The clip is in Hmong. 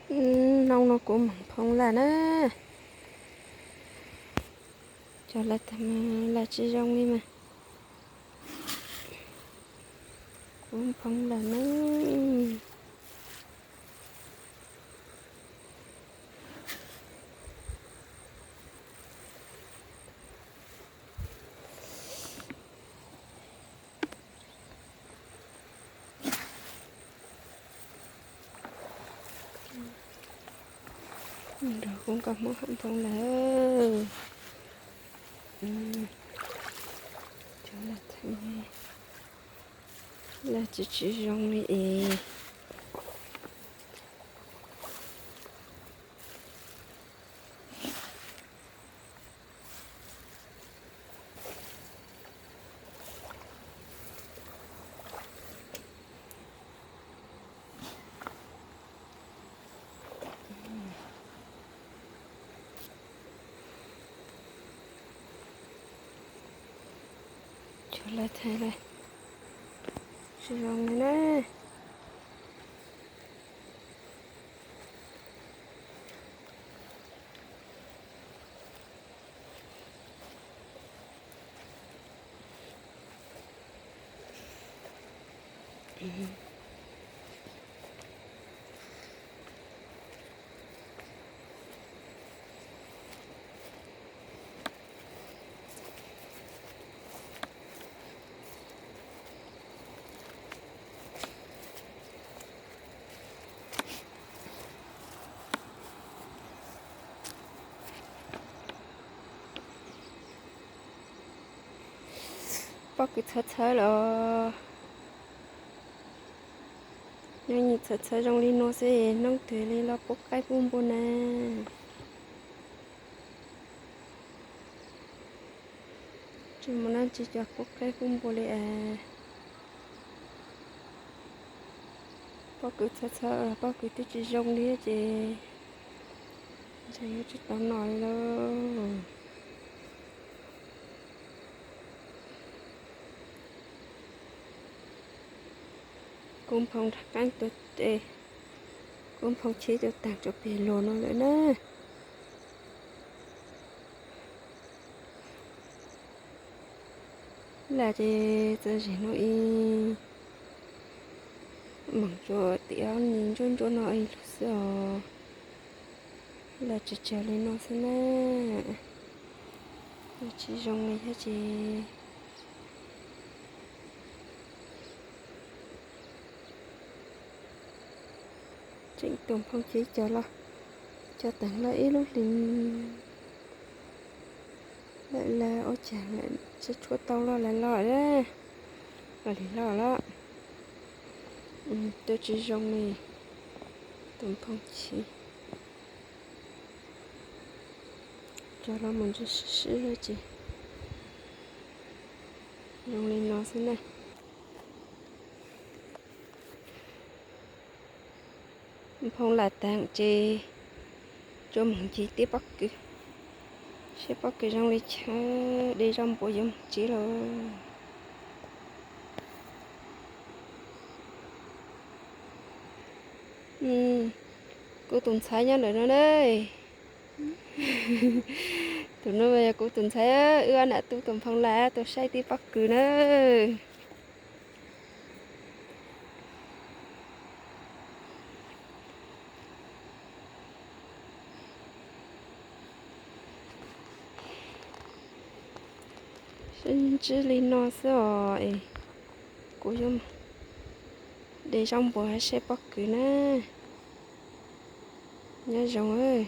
Hnub no kuv moog nphoo laj na. Cov laj tag mas laj tsis zoo li mas kuv nphoo laj na. Nrog kuv nkauj Hmoob hab nphoo lawm. Cov laj tag, laj tsis tsis zoo li es. Cov laj tag laj tsis zoo li na. Pob kws txhawv txhawv los, nyob nyias txhawv txhawv zoo li no xwb, hnub twg li los pub qaib pub npua na. Tsis muaj dab tsi coj pub qaib pub npua li es. Pob kws txhawv txhawv, pob kws twb tsis zoo li ces ntshe yuav tsis tau noj li lauj. Kuv nphoo nram qab tuag, kuv nphoo chim tuag taag rua peg lug no lawm na. Laj ces txawm zig nuav ib moog rua tim ob nis ntsuab ntsuab no ib lug xwb os. Laj tsawg tsawg li no xwb na, tsis zoo li thiab ces. Tseem tus nphoo ces cov los, cov taag los ib lub hlis lawm, lawm ua cas lawm, tshuav tau los lawm los, los li los los. Twb tsis zoo li tus nphoo chim. Cov los mus ntsia sib sib ces zoo li no xwb na. Nphoo laj taag ces tsuas moog ncig tib pob kws, saib pob kws zoo li cas, de zaub npua yuav moog tsev lauj. Kuv tus ntxhais nyob ntawm no na. Tus no yog kuv tus ntxhais, wb ob nam tub tuaj nphoo laj tuaj saib tib pob kws na. Saib ntsib li no xwb os es kuv yuav de zaub npua saib pob kws na. Nyob zoo.